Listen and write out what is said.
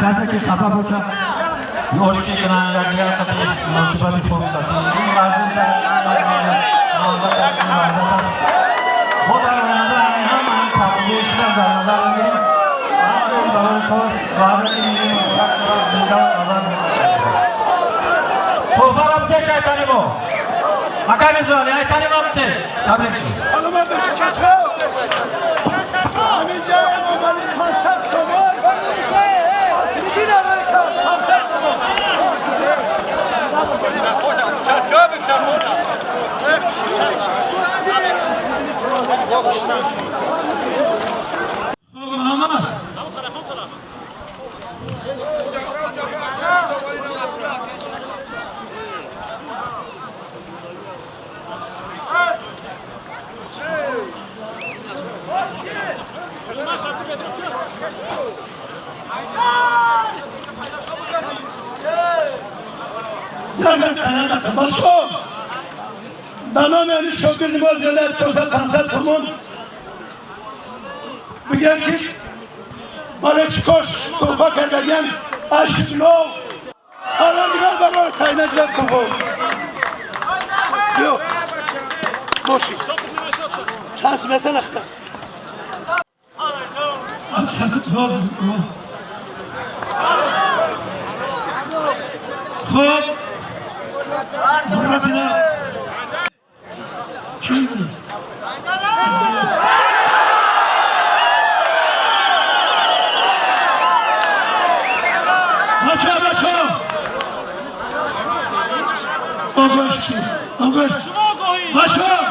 کسی که خفه باشه آشتی کنن یک دیگر قطعش مناسبت خوب داشتن. این ورزش در ما در آینده هم تقویه شدن در نظر میگیریم. همه برای کار وعده میگیریم زنده و آباد. توفر هم تش ایتانی ما اکای میزوانی ایتانی ما تش تبریک شد. سلامت باشید بچه همینجا امامعلی 500 تومان محمد به نام یعنی شاگرد ما زیاده 400-500 تومان بگم که مالک کاش توفا کردگیم اشنو حالا دیگر برای تعیینات یک توفا بیا باشی چند مثل اخته خب مرتنا چی می‌بینی؟ بچه بچه آگوش آگوش بچه